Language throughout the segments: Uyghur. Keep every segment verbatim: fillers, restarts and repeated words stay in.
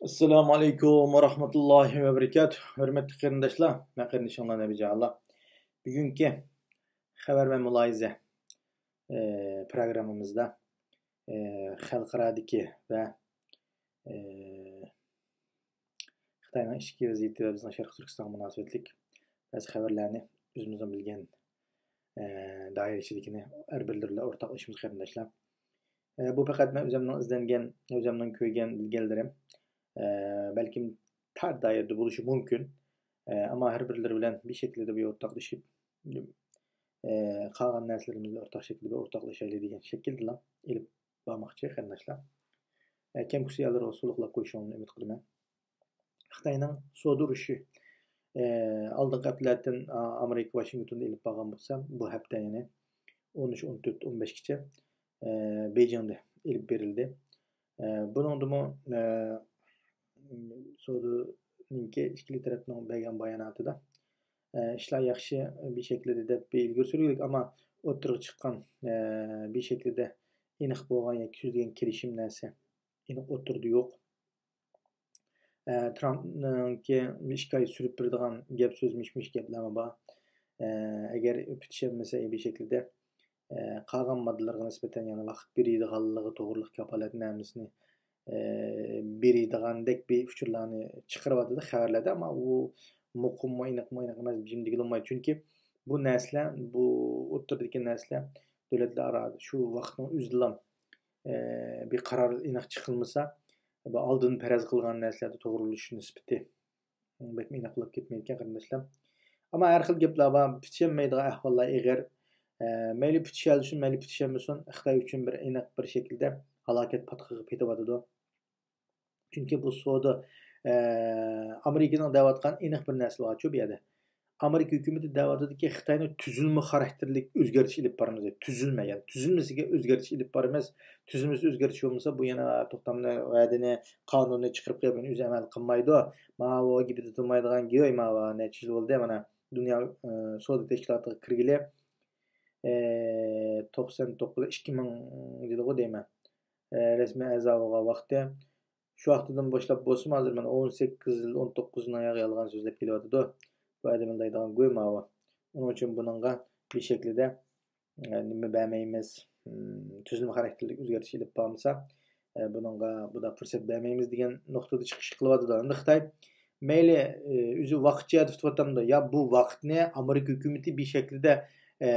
ئەسسالامۇ ئەلەيكۇم ۋە رەھمەتۇللاھى ۋە بەرىكاتۇھ. ھۆرمەتلىك قېرىنداشلار، مەن قېرىندىشىڭلار نەبىجان ئاللا. بۈگۈنكى خەۋەر ۋە مۇلاھىزە، ئە، پروگراممىمىزدا، ئە، خەلقئارادىكى ۋە، ئە، خىتاينىڭ ئىچكى ۋەزىيىتى ۋە بىزنىڭ شەرقىي تۈركىستانغا مۇناسىۋەتلىك بەزى خەۋەرلەرنى ئۆزىمىزنىڭ بىلگەن، ئە، دائىرە ئىچىدىكىنى ھەر بىرلىرى بىلەن ئورتاقلىشىمىز قېرىنداشلار. ئە، بۇ پەقەت مەن ئۆزۈمنىڭ ئىزدەنگەن، ئۆزۈمنىڭ كۆرگەن، بىلگەنلىرىم. ئە، بەلكىم تار دائىرىدە بولۇشى مۇمكىن. ئە، ئەمما ھەر بىرلىرى بىلەن بىر شەكىلدە بىر ئورتاقلىشىپ، ئە، قالغان نەرسىلىرىمىزنى ئورتاق شەكىلدە بىر ئورتاقلىشايلى دېگەن شەكىلدىلا ئېلىپ بارماقچى قېرىنداشلار. ئە، كەمكۈسى يەرلىرىگە سۇلۇقلاپ قويۇشۇڭلارنى ئۈمىد قىلىمەن. خىتاينىڭ سودا ئۇرۇشى، ئە، ئالدىنقى ھەپتىلەردىن، ئا، ئامېرىكا ۋاشىنگتوندا ئېلىپ بارغان بولسا، بۇ ھەپتە يەنى ئون ئۈچ، ئون تۆت، ئون بەشكىچە، ئە، بېيجىڭدا ئېلىپ بېرىلدى. ئە، بۇنىڭدىمۇ، ئە، سودىنىڭكى ئىككىلى تەرەپنىڭ بەرگەن باياناتىدا، ئە، ئىشلار ياخشى بىر شەكىلدە دەپ بىر ئىلگىرى سۈرگۈلۈك، ئەمما ئوتتۇرىغا چىققان، ئە، بىر شەكىلدە ئېنىق بولغان ياكى تۈزۈلگەن كېلىشىم نەرسە ئېنىق ئوتتۇرىدا يوق. ئە، ترامپنىڭكى ئىككى ئاي سۈرۈپ بېرىدىغان گەپ سۆز مىش-مىش گەپلەرمۇ بار. ئە، ئەگەر پۈتۈشەلمىسە بىر شەكىلدە، ئە، قالغان ماددىلارغا نىسبەتەن يەنە ۋاقىت بېرىدىغانلىقى توغرۇلۇق كاپالەتنامىسىنى، ئە، بېرىدىغاندەك بىر ئۇچۇرلارنى چىقىرىۋاتىدۇ خەۋەرلەردە، ئەمما ئۇ مۇقىممۇ، ئېنىقمۇ، ئېنىق ئەمەس، جىم دېگىلى بولمايدۇ. چۈنكى بۇ نەرسىلەر، بۇ ئوتتۇرىدىكى نەرسىلەر دۆلەتلەر ئارا شۇ ۋاقىتنىڭ ئۆزىدىلا، ئە، بىر قارار ئېنىق چىقىلمىسا، بۇ ئالدىن پەرەز قىلغان نەرسىلەردە توغرىلىشىش نىسبىتى بەكمۇ ئېنىق بولۇپ كەتمەيدىكەن، قېرىنداشلار. ئەمما ھەر خىل گەپلەر بار، پۈتۈشەلمەيدىغان ئەھۋاللار ئېغىر. ئە، مەيلى پۈتۈشەلسۇن، مەيلى پۈتۈشەلمىسۇن، خىتاي ئۈچۈن بىر ئېنىق بىر شەكىلدە ھالاكەت پاتقىقى پېتىۋاتىدۇ. چۈنكى بۇ سودا، ئە، ئامېرىكىنىڭ دەۋاتقان ئېنىق بىر نەرسە بارچۇ بۇ يەردە. ئامېرىكا ھۆكۈمىتى دەۋاتىدۇكى، خىتاينى تۈزۈلمە خاراكتېرلىك ئۆزگەرتىش ئېلىپ بارىمىز دەيدۇ. تۈزۈلمە، يەنى تۈزۈلمىسىگە ئۆزگەرتىش ئېلىپ بارىمىز. تۈزۈلمىسى ئۆزگەرتىش بولمىسا، بۇ يەنە توختامنى، ۋەدىنى، قانۇننى چىقىرىپ قويۇپ، يەنە ئۆزى ئەمەل قىلمايدۇ. ماۋۇ گېپىدە تۇرمايدىغان گۆي، ماۋۇ نەچچە يىل بولدى، مانا دۇنيا، ئى، سودا تەشكىلاتىغا كىرگىلى، ئى، توقسان توققۇز، ئىككى مىڭ يىلىغۇ دەيمەن. ئى، رەسمىي ئەزا بولغان ۋاقتى. شۇ ۋاقتىدىن باشلاپ بولسىمۇ، ھازىر مانا ئون سەككىز يىل، ئون توققۇز يىلنىڭ ياغى يالغان سۆزلەپ كېلىۋاتىدۇ. بۇ ئادەملەر دەيدىغان گۆي ماۋۇ. ئۇنىڭ ئۈچۈن بۇنىڭغا بىر شەكلىدە، ئە، نېمە بەرمەيمىز، ئىم، تۈزۈلمە خاراكتېرلىك ئۆزگەرتىش ئېلىپ بارمىسا، ئە، بۇنىڭغا بۇدا پۇرسەت بەرمەيمىز دېگەن نۇقتىدا چىقىش قىلىۋاتىدۇ. ئەمدى خىتاي مەيلى، ئە، ئۆزى ۋاقىت جەھەتتە تۇتۇۋاتامدۇ، يا بۇ ۋاقىتنى ئامېرىكا ھۆكۈمىتى بىر شەكلىدە، ئە،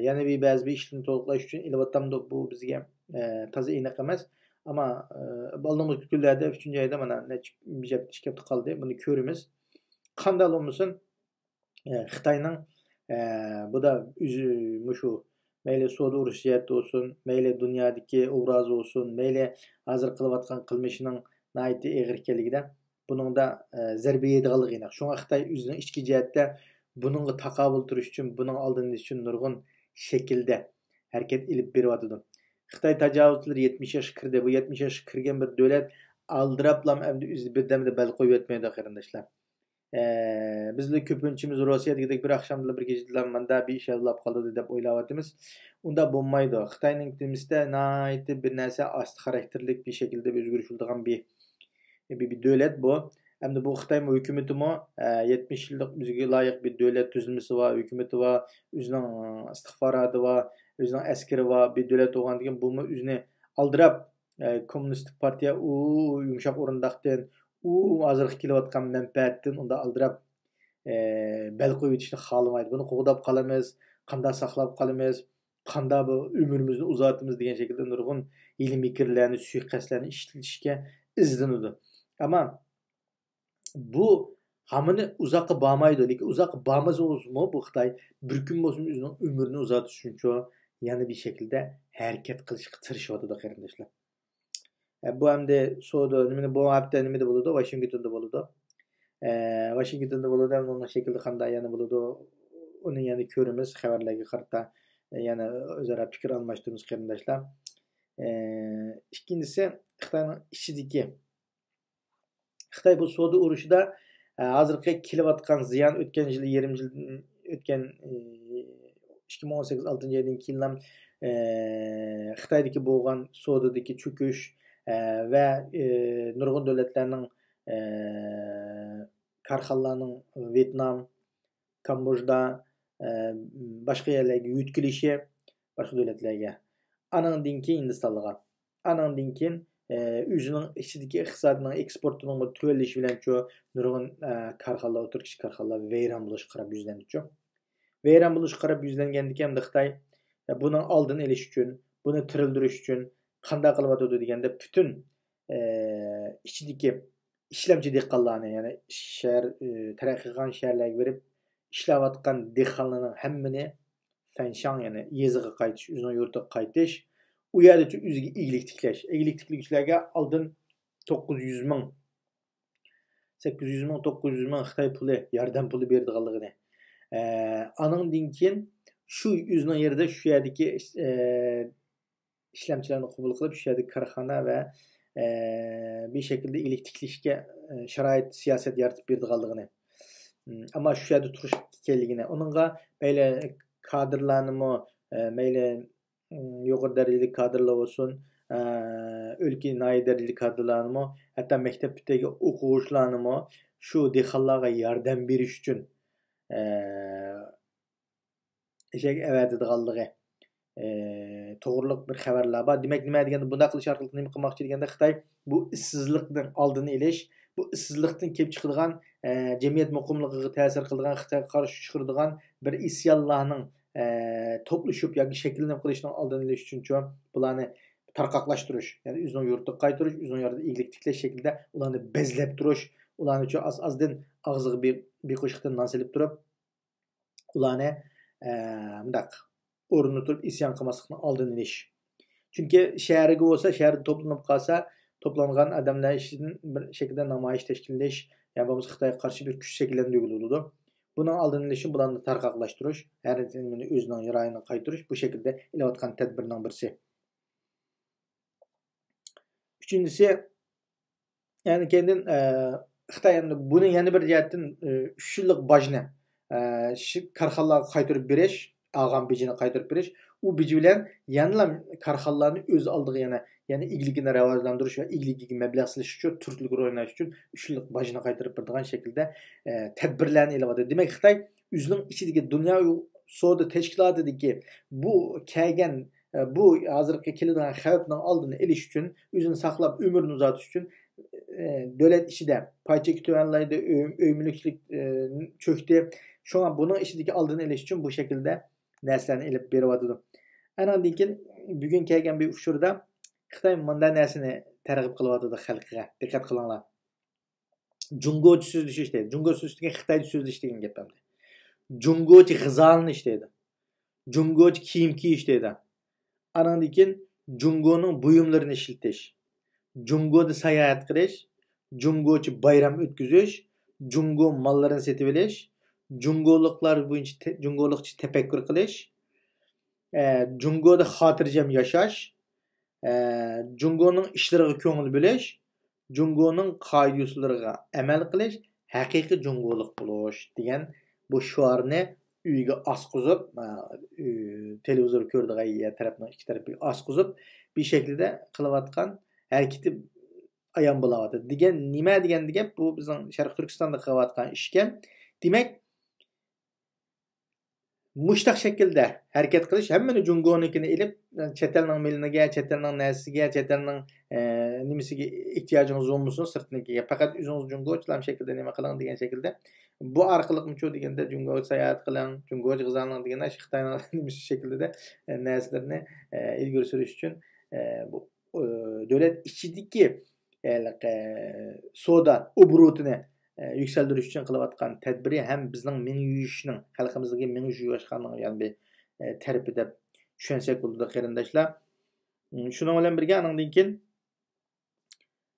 يەنە بىر بەزى بىر ئىشلىرىنى تولۇقلاش ئۈچۈن ئېلىۋاتامدۇ، بۇ بىزگە، ئە، تازا ئېنىق ئەمەس. ئەمما، ئە، ئالدىنقى كۈنلەردە ئۈچىنچى ئايدا مانا نەچچە، بىر ھەپتە، ئىككى ھەپتە قالدى، بۇنى كۆرىمىز. قانداق بولمىسۇن، ئە، خىتاينىڭ، ئە، بۇدا ئۆزى مۇشۇ مەيلى سودا ئۇرۇشى جەھەتتە بولسۇن، مەيلى دۇنيادىكى ئوبرازى بولسۇن، مەيلى ھازىر قىلىۋاتقان قىلمىشىنىڭ ناھايىتى ئېغىر ئىكەنلىكىدە، بۇنىڭدا، ئە، زەربە يەيدىغانلىقى ئېنىق. شۇڭا خىتاي ئۆزىنىڭ ئىچكى جەھەتتە بۇنىڭغا تاقابىل تۇرۇش ئۈچۈن، بۇنىڭ ئالدىنى ئېلىش ئۈچۈن نۇرغۇن شەكىلدە ھەرىكەت ئېلىپ بېرىۋاتىدۇ. خىتاي تاجاۋۇزچىلىرى يەتمىش ياشقا كىردى. بۇ يەتمىش ياشقا كىرگەن بىر دۆلەت ئالدىراپلام ئەمدى ئۆزى بىردەمدە بەل قويۇۋەتمەيدۇ، قېرىنداشلار. ئە، بىزلا كۆپىنچىمىز روسىيەدىكىدەك بىر ئاخشامدىلا، بىر كېچىدىلا ماندا بىر ئىش ھەل بولۇپ قالدى دەپ ئويلاۋاتىمىز. ئۇنداق بولمايدۇ. خىتاينىڭ نېمىسىدە ناھايىتى بىر نەرسە ئاستا خاراكتېرلىك بىر شەكىلدە ئۆزگىرىش بولىدىغان بىر، بىر، بىر دۆلەت بۇ. ئەمدى بۇ خىتاي ھۆكۈمىتىمۇ، ئە، يەتمىش يىللىق بىزگە لايىق بىر دۆلەت تۈزۈلمىسى بار، ھۆكۈمىتى بار، ئۆزىنىڭ ئىستىخباراتى بار، ئۆزىنىڭ ئەسكىرى بار بىر دۆلەت بولغاندىكىن، بۇمۇ ئۆزىنى ئالدىراپ، ئە، كوممۇنىستىك پارتىيە ئۇ يۇمشاق ئورۇنداقتىن، ئۇ ھازىرقى كېلىۋاتقان مەنپەئەتتىن ئۇنداق ئالدىراپ، ئە، بەل قويۇۋېتىشنى خالىمايدۇ. بۇنى قوغداپ قالىمىز، قانداق ساقلاپ قالىمىز، قانداق بۇ ئۆمرىمىزنى ئۇزارتىمىز دېگەن شەكىلدە نۇرغۇن ھىيلە-مىكىرلەرنى، سۇيىقەستلەرنى ئىشلىتىشكە ئىزدىنىدۇ. ئەمما بۇ ھامىنى ئۇزاققا بارمايدۇ، لېكىن ئۇزاققا بارمىسىمۇ بۇ خىتاي بىر كۈن بولسىمۇ ئۆزىنىڭ ئۆمرىنى ئۇزارتىش ئۈچۈنچۇ يەنە بىر شەكىلدە ھەرىكەت قىلىشقا تىرىشىۋاتىدۇ، قېرىنداشلار. ئە، بۇ ئەمدى سودا نېمىنى، بۇ ھەپتە نېمىدە بولىدۇ؟ ۋاشىنگتوندا بولىدۇ. ئە، ۋاشىنگتوندا بولىدۇ، ئۇنىڭ شەكلى قانداق يەنە بولىدۇ؟ ئۇنى يەنە كۆرىمىز، خەۋەرلەرگە قارىتا، ئە، يەنە ئۆزئارا پىكىر ئالماشتۇرىمىز، قېرىنداشلار. ئە، ئىككىنچىسى، خىتاينىڭ ئىچىدىكى خىتاي بۇ سودا ئۇرۇشىدا، ئە، ھازىرقى كېلىۋاتقان زىيان، ئۆتكەن يىل، يېرىم يىل، ئۆتكەن، ئى، ئىككى مىڭ ئون سەككىز ئالتىنچى ئايدىن كېيىنلا، ئى، خىتايدىكى بولغان سودىدىكى چۆكۈش، ئە، ۋە، ئە، نۇرغۇن دۆلەتلەرنىڭ، ئە، كارخانىلارنىڭ ۋيېتنام، كامبودژا، ئە، باشقا يەرلەرگە يۆتكىلىشى، باشقا دۆلەتلەرگە. ئانىڭدىن كېيىن ھىندىستانلىغا. ئانىڭدىن كېيىن، ئە، ئۆزىنىڭ ئىچىدىكى ئىقتىسادىنىڭ ئېكسپورتىنىڭ تۆۋەنلىشى بىلەنچۇ نۇرغۇن، ئە، كارخانىلار، ئوتتۇرا كىچىك كارخانىلار ۋەيران بولۇشقا قاراپ يۈزلەندىچۇ. ۋەيران بولۇشقا قاراپ يۈزلەنگەندىكىن ئەمدى خىتاي، ئە، بۇنىڭ ئالدىنى ئېلىش ئۈچۈن، بۇنى تىرىلدۈرۈش ئۈچۈن قانداق قىلىۋاتىدۇ دېگەندە، پۈتۈن، ئە، ئىچىدىكى ئىشلەمچى دېھقانلارنى، يەنى شەھەر، ئە، تەرەققىي قىلغان شەھەرلەرگە بېرىپ ئىشلەۋاتقان دېھقانلارنىڭ ھەممىنى فەنشاڭ، يەنى يېزىغا قايتىش، ئۆزىنىڭ يۇرتىغا قايتىش، ئۇ يەردىچۇ ئۆزىگە ئىگىلىك تىكلەش. ئىگىلىك تىكلىگۈچىلەرگە ئالدىن توققۇز يۈز مىڭ، سەككىز يۈز مىڭ، توققۇز يۈز مىڭ خىتاي پۇلى، ياردەم پۇلى بېرىدىغانلىقىنى. ئە، ئانىڭدىن كېيىن شۇ ئۆزىنىڭ يېرىدە شۇ يەردىكى، ئە، ئىشلەمچىلەرنى قوبۇل قىلىپ، شۇ يەردىكى كارخانا ۋە، ئە، بىر شەكىلدە ئىگىلىك تىكلىشكە، ئە، شارائىت، سىياسەت يارىتىپ بېرىدىغانلىقىنى. ئەمما شۇ يەردە تۇرۇش ئىكەنلىكىنى. ئۇنىڭغا مەيلى كادىرلارنىمۇ، ئە، مەيلى، ئىم، يۇقىرى دەرىجىلىك كادىرلار بولسۇن، ئە، ئۆلكە، ناھىيە دەرىجىلىك كادىرلارنىمۇ، ھەتتا مەكتەپتىكى ئوقۇغۇچىلارنىمۇ شۇ دېھقانلارغا ياردەم بېرىش ئۈچۈن، ئە، ئېشەك ئەۋەتىدىغانلىقى، ئى، توغرۇلۇق بىر خەۋەرلەر بار. دېمەك، نېمە دېگەندە، بۇنداق قىلىش ئارقىلىق نېمە قىلماقچى دېگەندە، خىتاي بۇ ئىشسىزلىقنىڭ ئالدىنى ئېلىش، بۇ ئىشسىزلىقتىن كېلىپ چىقىدىغان، ئە، جەمئىيەت مۇقىملىقىغا تەسىر قىلىدىغان، خىتايغا قارشى چىقىرىدىغان بىر ئىسيانلارنىڭ، ئە، توپلىشىپ ياكى شەكىللىنىپ قېلىشىنىڭ ئالدىنى ئېلىش ئۈچۈنچۇ بۇلارنى تارقاقلاشتۇرۇش، يەنى ئۆزىنىڭ يۇرتىغا قايتۇرۇش، ئۆزىنىڭ يۇرتىدا ئىگىلىك تىكلەش شەكلىدە ئۇلارنى بەزلەپ تۇرۇش، ئۇلارنىچۇ ئاز-ئازدىن ئاغزىغا بىر، بىر قوشۇقتىن نان سېلىپ تۇرۇپ، ئۇلارنى، ئە، مۇنداق ئورنىدا تۇرۇپ ئىسيان قىلماسلىقنىڭ ئالدىنى ئېلىش. چۈنكى شەھەرگە بولسا، شەھەردە توپلىنىپ قالسا، توپلانغان ئادەملەر ئىچىدىن بىر شەكىلدە نامايىش تەشكىللەش يا بولمىسا خىتايغا قارشى بىر كۈچ شەكىللەندۈرگىلى بولىدۇ. بۇنىڭ ئالدىنى ئېلىش ئۈچۈن بۇلارنى تارقاقلاشتۇرۇش، ھەر نېمىنى ئۆزىنىڭ رايىنىغا قايتۇرۇش، بۇ شەكىلدە ئېلىۋاتقان تەدبىرنىڭ بىرسى. ئۈچىنچىسى، يەنى كەينىدىن، ئە، خىتاي ئەمدى بۇنى يەنە بىر جەھەتتىن، ئە، ئۈچ يىللىق باجنى، ئە، شى-، كارخانىلارغا قايتۇرۇپ بېرىش، ئالغان بېجىنى قايتۇرۇپ بېرىش، ئۇ بېجى بىلەن يەنىلا كارخانىلارنى ئۆز ئالدىغا يەنە، يەنە ئىگىلىكىنى راۋاجلاندۇرۇش ۋە ئىگىلىكىگە مەبلەغ سېلىش ئۈچۈن، تۈرتكىلىك رول ئويناش ئۈچۈن ئۈچ يىللىق باجنى قايتۇرۇپ بېرىدىغان شەكىلدە، ئە، تەدبىرلەرنى ئېلىۋاتىدۇ. دېمەك، خىتاي ئۆزىنىڭ ئىچىدىكى دۇنيا سودا تەشكىلاتىدىكى بۇ كەلگەن، ئە، بۇ ھازىرقى كېلىدىغان خەۋپنىڭ ئالدىنى ئېلىش ئۈچۈن، ئۆزىنى ساقلاپ، ئۆمرىنى ئۇزارتىش ئۈچۈن، ئە، دۆلەت ئىچىدە پاي چېكى تۆۋەنلەيدۇ، ئۆي، ئۆي مۈلۈكچىلىك، ئە، چۆكتى. شۇڭا بۇنىڭ ئىچىدىكى ئالدىنى ئېلىش ئۈچۈن بۇ شەكىلدە نەرسىلەرنى ئېلىپ بېرىۋاتىدۇ. ئانىڭدىن كېيىن بۈگۈن كەلگەن بىر ئۇچۇردا خىتاي مۇنداق نەرسىنى تەرغىب قىلىۋاتىدۇ خەلقىگە. دىققەت قىلىڭلار. جۇڭگوچە سۆزلىشىش دەيدۇ. جۇڭگوچە سۆزلىشىش دېگەن خىتايچە سۆزلىشىش دېگەن گەپ ئەمدى. جۇڭگوچە غىزالىنىش دەيدۇ. جۇڭگوچە كىيىم كىيىش دەيدۇ. ئانىڭدىن كېيىن جۇڭگونىڭ بۇيۇملىرىنى ئىشلىتىش. جۇڭگودا ساياھەت قىلىش. جۇڭگوچە بايرام ئۆتكۈزۈش. جۇڭگو ماللىرىنى سېتىۋېلىش. جۇڭگولۇقلار بويىچە تە-، جۇڭگولۇقچە تەپەككۇر قىلىش. ئە، جۇڭگودا خاتىرجەم ياشاش. ئە، جۇڭگونىڭ ئىشلىرىغا كۆڭۈل بۆلۈش، جۇڭگونىڭ قائىدە-يوسۇنلىرىغا ئەمەل قىلىش، ھەقىقىي جۇڭگولۇق بولۇش دېگەن بۇ شوئارنى ئۆيگە ئاسقۇزۇپ، ئە، ئۆ-، تېلېۋىزور كۆرىدىغان يەر تەرەپنىڭ ئىككى تەرىپىگە ئاسقۇزۇپ، بىر شەكىلدە قىلىۋاتقان ھەرىكىتى ئايان بولاۋاتىدۇ. دېگەن نېمە دېگەن گەپ؟ بۇ بىزنىڭ شەرقىي تۈركىستاندا قىلىۋاتقان ئىشكەن. دېمەك، مۇشتاق شەكىلدە ھەرىكەت قىلىش، ھەممىنى جۇڭگونىڭكىنى ئېلىپ، چەت ئەلنىڭ مېلىنىگە، چەت ئەلنىڭ نەرسىسىگە، چەت ئەلنىڭ، ئە، نېمىسىگە ئېھتىياجىڭىز بولمىسۇن، سىرتنىڭكىگە. پەقەت ئۆزىڭىز جۇڭگوچىلام شەكىلدە نېمە قىلىڭ دېگەن شەكىلدە. بۇ ئارقىلىقمۇچۇ دېگەندە جۇڭگوغا ساياھەت قىلىڭ، جۇڭگوچە غىزالىنىڭ دېگەندە خىتاينىڭ نېمىسى شەكلىدە، ئە، نەرسىلىرىنى، ئە، ئىلگىرى سۈرۈش ئۈچۈن، ئە، بۇ، ئە، دۆلەت ئىچىدىكى ھېلىقى سودا ئوبوروتىنى، ئە، يۈكسەلدۈرۈش ئۈچۈن قىلىۋاتقان تەدبىرى ھەم بىزنىڭ مېڭە يۇيۇشنىڭ، خەلقىمىزدىكى مېڭە يۇيۇۋاشقاننىڭ يەنە بىر، ئە، تەرىپى دەپ چۈشەنسەك بولىدۇ، قېرىنداشلار. م، شۇنىڭ بىلەن بىرگە، ئانىڭدىن كېيىن،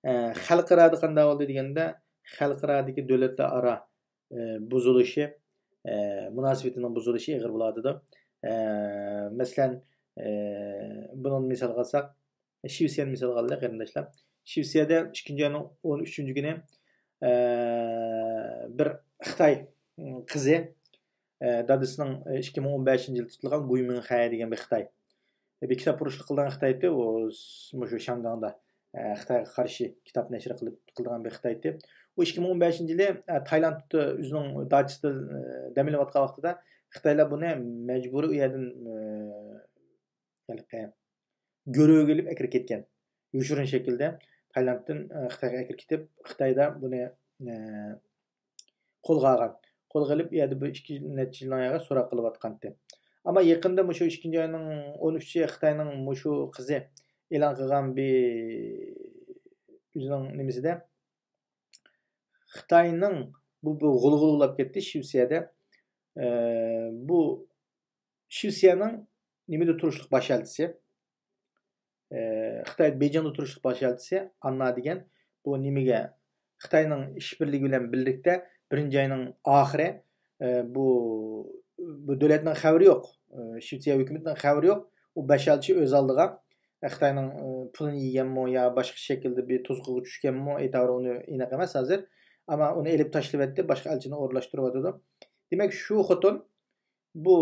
ئە، خەلقئارادا قانداق بولدى دېگەندە، خەلقئارادىكى دۆلەتلەر ئارا، ئە، بۇزۇلۇشى، ئە، مۇناسىۋىتىنىڭ بۇزۇلۇشى ئېغىر بولۇۋاتىدۇ. ئە، مەسىلەن، ئە، بۇنىڭ مىسالغا ئالساق، شىۋېتسىيەنى مىسالغا ئالدى، قېرىنداشلار. شىۋېتسىيەدە ئىككىنچى ئاينىڭ ئون ئۈچىنچى كۈنى، ئە، بىر خىتاي قىزى، ئە، دادىسىنىڭ ئىككى مىڭ ئون بەشىنچى يىلى تۇتۇلغان گۇي مىڭخەي دېگەن بىر خىتاي. بىر كىتابپۇرۇشلۇق قىلغان خىتاي ئىدى، ئۇ مۇشۇ شياڭگاڭدا. ئە، خىتايغا قارشى كىتاب نەشر قىلىپ، قىلىدىغان بىر خىتاي ئىدى. ئۇ ئىككى مىڭ ئون بەشىنچى يىلى، ئە، تايلاندتا ئۆزىنىڭ داچىسىدا، ئە، دەم ئېلىۋاتقان ۋاقتىدا خىتايلار بۇنى مەجبۇرىي ئۇ يەردىن، ئە، ھېلىقى گۆرۈگە ئېلىپ ئەكىرىپ كەتكەن. يوشۇرۇن شەكىلدە تايلاندتىن، ئە، خىتايغا ئەكىرىپ كېتىپ، خىتايدا بۇنى، ئە، قولغا ئالغان. قولغا ئېلىپ، ئۇ يەردە بىر ئىككى نەچچە يىلنىڭ ياغى سوراق قىلىۋاتقانتى. ئەمما يېقىندا مۇشۇ ئىككىنچى ئاينىڭ ئون ئۈچى خىتاينىڭ مۇشۇ قىزى ئېلان قىلغان بىر ئۆزىنىڭ نېمىسىدە، خىتاينىڭ بۇ، بۇ غۇلغۇلا بولاپ كەتتى شىۋسىيەدە. ئە، بۇ شىۋسىيەنىڭ نېمىدە تۇرۇشلۇق باش ئەلچىسى، ئە، خىتاي بېيجىڭدا تۇرۇشلۇق باش ئەلچىسى ئاننا دېگەن بۇ نېمىگە، خىتاينىڭ ئىشبىرلىكى بىلەن بىرلىكتە بىرىنچى ئاينىڭ ئاخىرى، ئە، بۇ، بۇ دۆلەتنىڭ خەۋىرى يوق، ئە، شىۋسىيە ھۆكۈمىتىنىڭ خەۋىرى يوق. ئۇ باش ئەلچى ئۆز ئالدىغا، ئە، خىتاينىڭ، ئە، پۇلىنى يېگەنمۇ يا باشقا شەكىلدە بىر تۇزىقىغا چۈشكەنمۇ، ئېيتاۋۇر ئۇنى ئېنىق ئەمەس ھازىر. ئەمما ئۇنى ئېلىپ تاشلىۋەتتى، باشقا ئەلچىنى ئورۇنلاشتۇرۇۋاتىدۇ. دېمەك، شۇ خوتۇن بۇ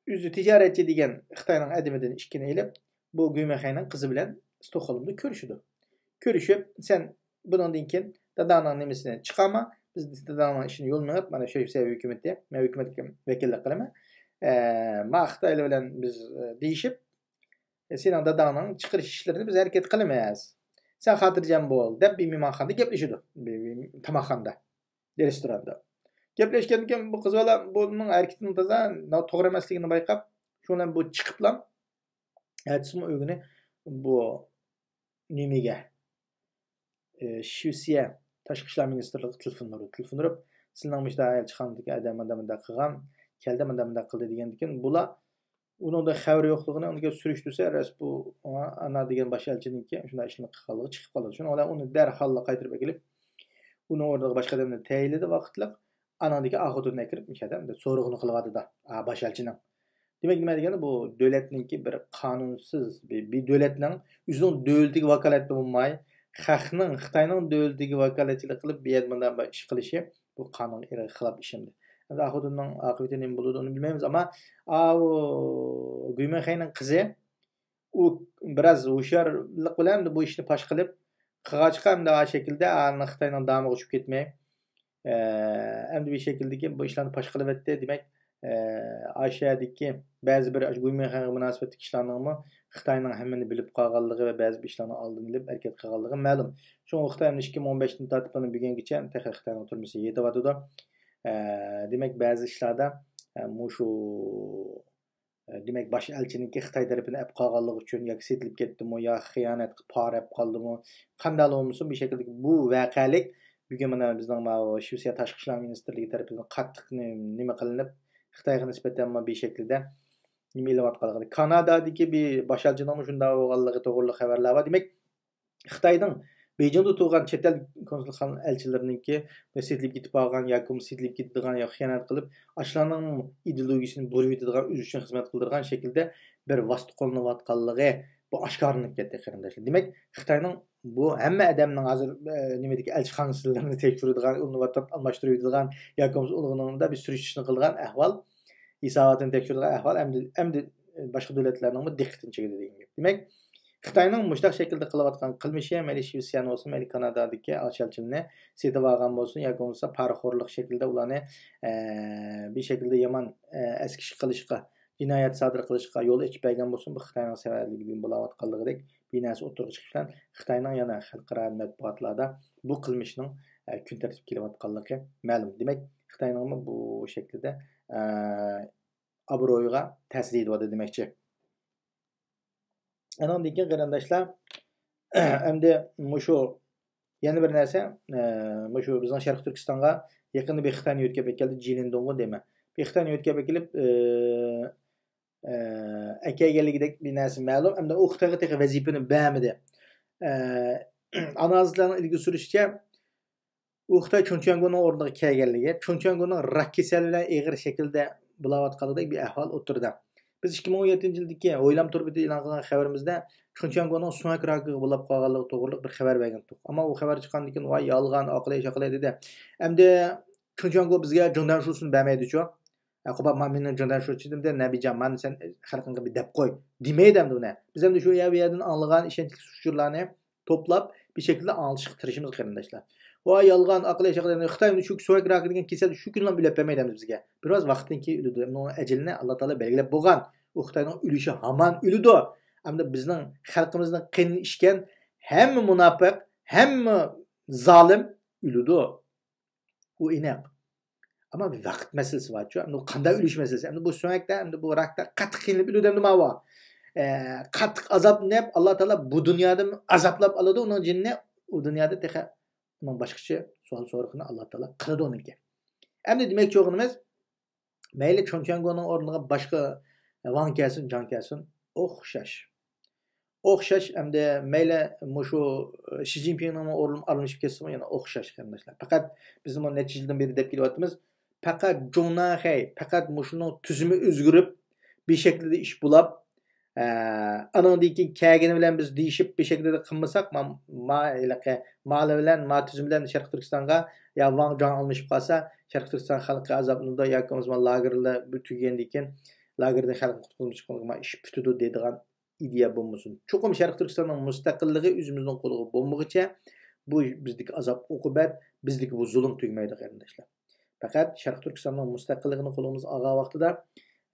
ئۆزى تىجارەتچى دېگەن خىتاينىڭ ئادىمىدىن ئىككىنى ئېلىپ، بۇ گۈيمەنخەينىڭ قىزى بىلەن ستوكھولمدا كۆرۈشىدۇ. كۆرۈشۈپ، سەن بۇنىڭدىن كېيىن داداڭنىڭ نېمىسىنى چىقارما، بىز داداڭنىڭ ئىشىنى يوللىمىغىن، مانا شۇ سەۋەبى ھۆكۈمەتتە، مەن ھۆكۈمەتكە ۋەكىللىك قىلىمەن. ئە، ما خىتايلار بىلەن بىز، ئە، دېيىشىپ، ئە، سېنىڭ داداڭنىڭ چىقىرىش ئىشلىرىنى بىز ھەرىكەت قىلىمىز. سەن خاتىرجەم بول، دەپ بىر مېھمانخانىدا گەپلىشىدۇ. بىر، بىر تاماقخانىدا، رېستوراندا. گەپلەشكەندىن كېيىن بۇ قىز بالا بۇنىڭ ھەرىكىتىنىڭ تازا توغرا ئەمەسلىكىنى بايقاپ، شۇ بىلەن بۇ چىقىپلا، ئەتىسىمۇ ئۆگىنى بۇ نېمىگە، ئى، شىۋسىيە تاشقى ئىشلار مىنىستىرلىقىغا تېلېفون ئۇرۇپ، تېلېفون ئۇرۇپ، سىلىنىڭ مۇشۇنداق ئەلچىخانىدىكى ئادەم مۇنداق مۇنداق قىلغان، كەلدى مۇنداق مۇنداق قىلدى دېگەندىكىن، بۇلار ئۇنىڭدا خەۋىرى يوقلۇقىنى ئۇنىڭ سۈرۈشتۈرسە، راست بۇ ئانا دېگەن باش ئەلچىنىڭكى شۇنداق ئىشنى قىلغانلىقى چىقىپ قالىدۇ. شۇنىڭ بىلەن ئۇنى دەرھاللا قايتۇرۇپ ئەكېلىپ، ئۇنىڭ ئورنىغا باشقا ئادەمنى تەيىنلىدى ۋاقىتلىق. ئانىڭدىكى ئاخۇتۇنى ئەكىرىپ، مۇشۇ يەردە سورىقىنى قىلىۋاتىدۇ، ئا، باش ئەلچىنىڭ. دېمەك، نېمە دېگەندە، بۇ دۆلەتنىڭكى بىر قانۇنسىز، بىر، بىر دۆلەتنىڭ ئۆزىنىڭ دۆلىتىگە ۋاكالەتتە بولماي، خەقنىڭ خىتاينىڭ دۆلىتىگە ۋاكالەتچىلىك قىلىپ، بۇ يەردە مۇنداق بىر ئىش قىلىشى، بۇ قانۇنغا خىلاپ ئىش ئەمدى. ئەمدى ئاخۇتۇنىڭ ئاقىۋىتى نېمە بولىدۇ، ئۇنى بىلمەيمىز، ئەمما ئاۋۇ گۈيمەنخەينىڭ قىزى، ئۇ بىراز ھوشيارلىق بىلەن بۇ ئىشنى پاش قىلىپ، قىلغاچقا ئەمدى ئا شەكىلدە ئانا خىتاينىڭ دامىغا چۈشۈپ كەتمەي، ئە، ئەمدى بىر شەكىلدىكى بۇ ئىشلارنى پاش قىلىۋەتتى. دېمەك، ئە، ئاشۇيەردىكى بەزى بىر ئاشۇ گۇيمىنخەنگە مۇناسىۋەتلىك ئىشلارنىڭمۇ خىتاينىڭ ھەممىنى بىلىپ قالغانلىقى ۋە بەزى بىر ئىشلارنىڭ ئالدىنى ئېلىپ ھەرىكەت قىلغانلىقى مەلۇم. شۇڭا خىتاي ئىككى مىڭ ئون بەشتىن تارتىپ مانا بۈگۈنگىچە تېخى خىتاينىڭ تۈرمىسىدە يېتىۋاتىدۇ. ئە، دېمەك، بەزى ئىشلاردا، ئە، مۇشۇ دېمەك، باش ئەلچىنىڭكى خىتاي تەرىپىنى ئەپ قالغانلىقى ئۈچۈن ياكى سېتىلىپ كەتتىمۇ يا خىيانەت قىلىپ پارە ئەپ قالدىمۇ، قانداقلا بولمىسۇن، بىر شەكىلدىكى بۇ ۋەقەلىك بۈگۈن مانا بىزنىڭ ماۋۇ شىۋېتسىيە تاشقى ئىشلار مىنىستىرلىكى تەرىپىدىن قاتتىق نېمە، نېمە قىلىنىپ، خىتايغا نىسبەتەن بىر شەكىلدە نېمە ئېلىۋاتقانلىقى. كانادادىكى بىر باش ئەلچىنىڭمۇ شۇنداق بولغانلىقى توغرىلىق خەۋەرلەر بار. دېمەك، خىتاينىڭ بېيجىڭدا تۇرغان چەت ئەل كونسۇلخانا ئەلچىلىرىنىڭكى سېتىلىپ كېتىپ قالغان ياكى بولمىسا سېتىلىپ كېتىدىغان ياكى خىيانەت قىلىپ، ئاشۇلارنىڭ ئىدېئولوگىيىسىنى بۇزۇۋېتىدىغان، ئۆزى ئۈچۈن خىزمەت قىلدۇرغان شەكىلدە بىر ۋاسىتە قوللىنىۋاتقانلىقى بۇ ئاشكارىلىنىپ كەتتى، قېرىنداشلار. دېمەك، خىتاينىڭ بۇ ھەممە ئادەمنىڭ ھازىر، ئە، نېمىدىكى ئەلچىخانىسىلىرىنى تەكشۈرىدىغان، ئۇنى ۋاتان ئالماشتۇرۇۋېتىدىغان ياكى بولمىسا ئۇنىڭدا بىر سۈرۈشتۈرۈشنى قىلىدىغان ئەھۋال، ھېساباتىنى تەكشۈرىدىغان ئەھۋال ئەمدى، ئەمدى باشقا دۆلەتلەرنىڭمۇ دىققىتىنى چېكىدۇ دېگەن گەپ. دېمەك، خىتاينىڭ مۇشۇنداق شەكىلدە قىلىۋاتقان قىلمىشى، مەيلى شىۋېتسىيەنى بولسۇن، مەيلى كانادادىكى ئاشۇ ئەلچىلىنى سېتىۋالغان بولسۇن ياكى بولمىسا پارىخورلۇق شەكلىدە ئۇلارنى، ئە، بىر شەكىلدە يامان، ئە، ئەسكىشە قىلىشقا، جىنايەت سادىر قىلىشقا يول ئېچىپ بەرگەن بولسۇن، بۇ خىتاينىڭ سەۋەبىدىن بولاۋاتقانلىقىدەك بىر نەرسە ئوتتۇرىغا چىقىش بىلەن خىتاينىڭ يەنە خەلقئارا مەتبۇئاتلاردا بۇ قىلمىشنىڭ، ئە، كۈن تەرتىپكە كېلىۋاتقانلىقى مەلۇم. دېمەك، خىتاينىڭمۇ بۇ شەكىلدە، ئە، ئابرۇيىغا تەسىر يېتىۋاتىدۇ دېمەكچى. ئانىڭدىن كېيىن قېرىنداشلار، ئەمدى مۇشۇ يەنە بىر نەرسە، ئە، مۇشۇ بىزنىڭ شەرقىي تۈركىستانغا يېقىندا بىر خىتاينى يۆتكەپ ئەكەلدى، جى لىندۇڭغۇ دەيمەن. بىر خىتاينى يۆتكەپ ئەكېلىپ، ئە، ئە، ئەكەلگەنلىكىدەك بىر نەرسە مەلۇم. ئەمدى ئۇ خىتايغا تېخى ۋەزىپىنى بەرمىدى. ئە، ئانالىزلارنىڭ ئىلگىرى سۈرۈشىچە، ئۇ خىتاي چۇڭچياڭگونىڭ ئورنىغا كەلگەنلىكى، چۇڭچياڭگونىڭ راك كېسەلى بىلەن ئېغىر شەكىلدە بولاۋاتقانلىقىدەك بىر ئەھۋال ئوتتۇرىدا. بىز ئىككى مىڭ ئون يەتتىنچى يىلدىكى ھويلام توربىتى ئېلان قىلغان خەۋىرىمىزدە چۇڭچياڭگونىڭ سۆڭەك راكىغا بولاپ قالغانلىقى توغرىلىق بىر خەۋەر بەرگەنتۇق. ئەمما ئۇ خەۋەر چىققاندىن كېيىن، ۋاي، يالغان، ئاقىلى، شاقىلى دېدى. ئەمدى چۇڭچياڭگو بىزگە جېڭدەنشۇسىنى بەرمەيدىچۇ. ئە، قوبا، ما-، مېنىڭ جېڭدەنشۇ چىدىم دە، نەبىجان، مانا سەن خەلقىڭگە بىر دەپ قوي. دېمەيدۇ ئەمدى ئۇنى. بىز ئەمدى شۇ يەر، بۇ يەردىن ئاڭلىغان ئىشەنچلىك ئۇچۇرلارنى توپلاپ، بىر شەكىلدە ئاڭلىتىشقا تىرىشىمىز، قېرىنداشلار. ۋاي، يالغان، ئاقىل ئېشەق دېگەن، خىتاي شۇ سۆڭەك راكى دېگەن كېسەل شۇ كۈنلا ئۆلۈپ بەرمەيدۇ ئەمدى بىزگە. بىر ئاز ۋاقىتتىن كېيىن ئۆلىدۇ. ئۇنىڭ ئەجىلىنى ئاللا تائالا بەلگىلەپ بولغان. ئۇ خىتاينىڭ ئۆلۈشى ھامان ئۆلىدۇ. ئەمدى بىزنىڭ خەلقىمىزنىڭ قېنىنى ئىچكەن ھەممە مۇناپىق، ھەممە زالىم ئۆلىدۇ. ئۇ ئېنىق. ئەمما بىر ۋاقىت مەسىلىسى بارچۇ. ئەمدى قانداق ئۆلۈش مەسىلىسى؟ ئەمدى بۇ سۆڭەكتە، ئەمدى بۇ راكتا قاتتىق قىينىلىپ ئۆلىدۇ ئەمدى ماۋۇ. ئە، قاتتىق ئازابلىنىپ، ئاللا تائالا بۇ دۇنيادىمۇ ئازابلاپ ئالىدۇ ئۇنىڭ جېنىنى. ئۇ دۇنيادا تېخى ئۇنىڭ باشقىچە سوئال سورىقىنى ئاللا تائالا قىلىدۇ ئۇنىڭكى. ئەمدى دېمەكچى بولغىنىمىز، مەيلى چون چيەنگونىڭ ئورنىغا باشقا ۋاڭ كەلسۇن، جاڭ كەلسۇن، ئوخشاش. ئوخشاش، ئەمدى مەيلى مۇشۇ شى جىنپىڭنىڭ ئورنى ئالمىشىپ كەتسىمۇ يەنە ئوخشاش، قېرىنداشلار. پەقەت بىزمۇ نەچچە يىلدىن بېرى دەپ كېلىۋاتىمىز. پەقەت جۇڭناخەي، پەقەت مۇشۇنىڭ تۈزۈمى ئۆزگىرىپ، بىر شەكىلدە ئىش بولاپ، ئە، ئانىڭدىن كېيىن كەلگىنى بىلەن بىز دېيىشىپ، بىر شەكىلدە قىلمىساق، ما، ما، ھېلىقى مالى بىلەن، ما تۈزۈم بىلەن شەرقىي تۈركىستانغا يا ۋاڭ جاڭ ئالمىشىپ قالسا، شەرقىي تۈركىستان خەلقى ئازابلىنىدۇ ياكى بولمىسا لاگېرلار تۈگىگەندىن كېيىن، لاگېردىن خەلقنى قۇتقۇزمىساق، ئىش پۈتىدۇ دەيدىغان ئىدىيە بولمىسۇن. چوقۇم شەرقىي تۈركىستاننىڭ مۇستەقىللىقى ئۆزىمىزنىڭ قولىغا بولمىغۇچە، بۇ بىزدىكى ئازاب-ئوقۇبەت، بىزدىكى بۇ زۇلۇم تۈگىمەيدۇ، قېرىنداشلار. پەقەت شەرقىي تۈركىستاننىڭ مۇستەقىللىقىنى قولىمىزغا ئالغان ۋاقتىدا،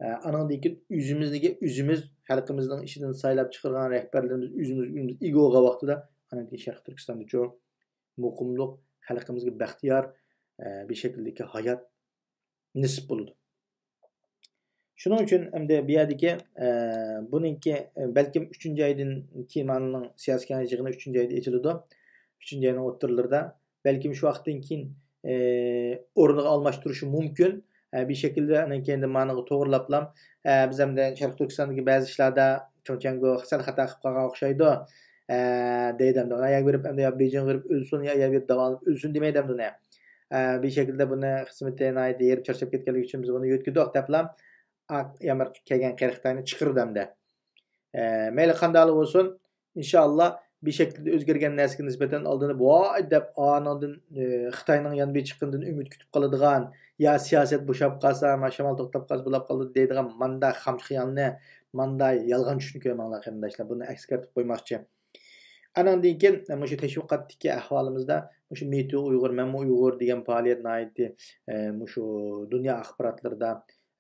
ئە، ئانىڭدىن كېيىن ئۆزىمىزنىڭكى ئۆزىمىز خەلقىمىزنىڭ ئىچىدىن سايلاپ چىقارغان رەھبەرلىرىمىز ئۆزىمىز، ئۆزىمىز ئىگە بولغان ۋاقتىدا، ئانىڭدىن كېيىن شەرقىي تۈركىستاندىچۇ مۇقىملىق، خەلقىمىزگە بەختىيار، ئە، بىر شەكىلدىكى ھايات نېسىپ بولىدۇ. شۇنىڭ ئۈچۈن ئەمدى بۇ يەردىكى، ئە، بۇنىڭكى، ئە، بەلكىم ئۈچىنچى ئايدىن كېيىن مانىڭ سىياسىي كېڭەش يىغىنى ئۈچىنچى ئايدا ئېچىلىدۇ. ئۈچىنچى ئاينىڭ ئوتتۇرىلىرىدا. بەلكىم شۇ ۋاقىتتىن كېيىن، ئە، ئورنىغا ئالماشتۇرۇشى مۇمكىن. ئە، بىر شەكىلدە ئاندىن كېيىن مانىغا توغرىلاپلا، ئە، بىز ئەمدى شەرقىي تۈركىستاندىكى بەزى ئىشلاردا چون چيەنگو سەل خاتا قىلىپ قالغان ئوخشايدۇ. ئە، دەيدۇ ئەمدى. ئانا يەرگە بېرىپ، ئەمدى يا بېيجىڭغا بېرىپ ئۆلسۇن، يا يەرگە بېرىپ داۋالىنىپ ئۆلسۇن دېمەيدۇ ئەمدى ئۇنى. ئە، بىر شەكىلدە بۇنى خىزمىتى ناھايىتى ھېرىپ چارچاپ كەتكەنلىكى ئۈچۈن بىز بۇنى يۆتكىدۇق دەپلا، ئاق يامغۇر كەلگەن قېرى خىتاينى چىقىرىدۇ ئەمدى. ئە، مەيلى قانداقلا بولسۇن، ئىنشائاللا بىر شەكىلدە ئۆزگەرگەن نەرسىگە نىسبەتەن ئالدىنىپ، ۋاي دەپ، ئانىڭدىن، ئە، خىتاينىڭ يەنە بىر چىققىنىدىن ئۈمىد كۈتۈپ قالىدىغان، يا سىياسەت بوشاپ قالسا، ما شامال توختاپ قالسا بولاپ قالىدۇ دەيدىغان ماندا خام خىيالنى، ماندا يالغان چۈشنى كۆرمەڭلار، قېرىنداشلار. بۇنى ئەسكەرتىپ قويماقچى. ئانىڭدىن كېيىن مۇشۇ تەشۋىقاتتىكى ئەھۋالىمىزدا مۇشۇ مېتو ئۇيغۇر، مەنمۇ ئۇيغۇر دېگەن پائالىيەت ناھايىتى، ئە، مۇشۇ دۇنيا ئاخباراتلىرىدا،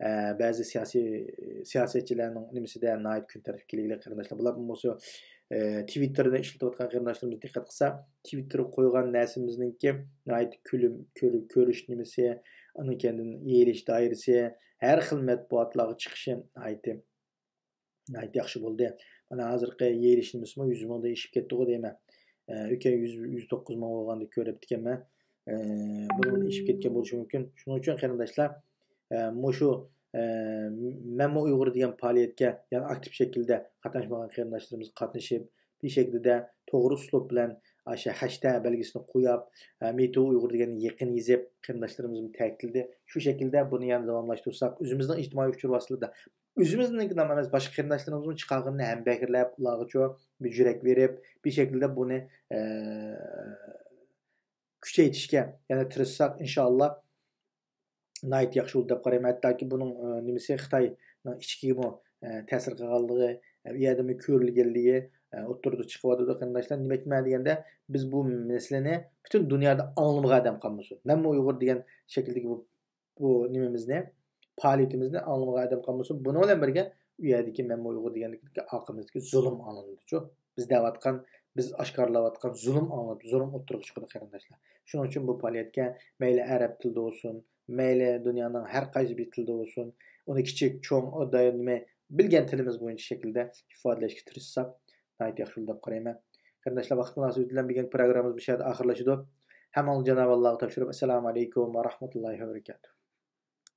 ئە، بەزى سىياسىي، سىياسەتچىلەرنىڭ نېمىسىدە ناھايىتى كۈن تەرتىپكە كېلىگلىك قېرىنداشلار. بۇلار بولسا، ئە، تىۋىتتېرنى ئىشلىتىۋاتقان قېرىنداشلىرىمىز دىققەت قىلسا، تىۋىتتېرغا قويغان نەرسىمىزنىڭكى ناھايىتى كۆلۈم، كۆر-، كۆرۈش نېمىسى، ئاندىن كېيىن يېيىلىش دائىرىسى، ھەر خىل مەتبۇئاتلارغا چىقىشى ناھايىتى ناھايىتى ياخشى بولدى. مانا ھازىرقى يېيىلىش نېمىسىمۇ يۈز مىڭدىن ئېشىپ كەتتىغۇ دەيمەن. ئە، ئۆتكەن يۈز، يۈز توققۇز مىڭ بولغاندا كۆرۈپتىكەنمەن. ئە، بۇنىڭدىن ئېشىپ كەتكەن بولۇشى مۇمكىن. شۇنىڭ ئۈچۈن قېرىنداشلار، ئە، مۇشۇ، ئە، مەنمۇ ئۇيغۇر دېگەن پائالىيەتكە يەنە ئاكتىپ شەكىلدە قاتناشمىغان قېرىنداشلىرىمىز قاتنىشىپ، بىر شەكىلدە توغرا ئۇسلۇب بىلەن ئاشۇ ھەشتەگ بەلگىسىنى قويۇپ، ئە، مېتو ئۇيغۇر دېگەن يېقىن يېزىپ، قېرىنداشلىرىمىزمۇ تەكىتلىدى. شۇ شەكىلدە بۇنى يەنە داۋاملاشتۇرساق، ئۆزىمىزنىڭ ئىجتىمائىي ئۇچۇر ۋاسىتىلىرىدا ئۆزىمىزنىڭكىلا ئەمەس، باشقا قېرىنداشلىرىمىزمۇ چىقارغىنىنى ھەمبەھىرلەپ، ئۇلارغىچۇ بىر يۈرەك بېرىپ، بىر شەكىلدە بۇنى، ئە، كۈچەيتىشكە يەنە تىرىشساق، ئىنشائاللا، ناھايىتى ياخشى بولىدۇ دەپ قارايمەن. ھەتتاكى بۇنىڭ، ئە، نېمىسى خىتاينىڭ ئىچىگىمۇ، ئە، تەسىر قىلغانلىقى، ئە، ئۇ يەردىمۇ كۆرۈلگەنلىكى، ئە، ئوتتۇرىدا چىقىۋاتىدۇ، قېرىنداشلار. نېمە ئېيتىمەن دېگەندە، بىز بۇ مەسىلىنى پۈتۈن دۇنيادا ئاڭلىمىغان ئادەم قالمىسۇن. مەنمۇ ئۇيغۇر دېگەن شەكىلدىكى بۇ بۇ نېمىمىزنى، پائالىيىتىمىزنى ئاڭلىمىغان ئادەم قالمىسۇن. بۇنىڭ بىلەن بىرگە، ئۇ يەردىكى مەنمۇ ئۇيغۇر دېگەنلىكتىكى ئارقىمىزدىكى زۇلۇم ئاڭلىنىدۇچۇ. بىز دەۋاتقان، بىز ئاشكارىلاۋاتقان زۇلۇم ئاڭلىنىدۇ، زۇلۇم ئوتتۇرىغا چىقىدۇ، قېرىنداشلار. شۇنىڭ ئۈچۈن بۇ پائالىيەتكە مەيلى ئەرەب تىلىدا بولسۇن، مەيلى دۇنيانىڭ ھەر قايسى بىر تىلىدا بولسۇن، ئۇنى كىچىك، چوڭ، ئۇ دايىم نېمە، بىلگەن تىلىمىز بويىچە شەكىلدە ئىپادىلەشكە تىرىشساق، ناھايىتى ياخشى بولىدۇ دەپ قارايمەن. قېرىنداشلار، ۋاقىت مۇناسىۋىتى بىلەن بۈگۈنكى پروگراممىمىز بۇ يەردە ئاخىرلىشىدۇ. ھەممىڭلارنى جانابى ئاللاغا تاپشۇرۇپ، ئەسسالامۇ ئەلەيكۇم ۋە رەھمەتۇللاھى ۋە بەرىكاتۇھ.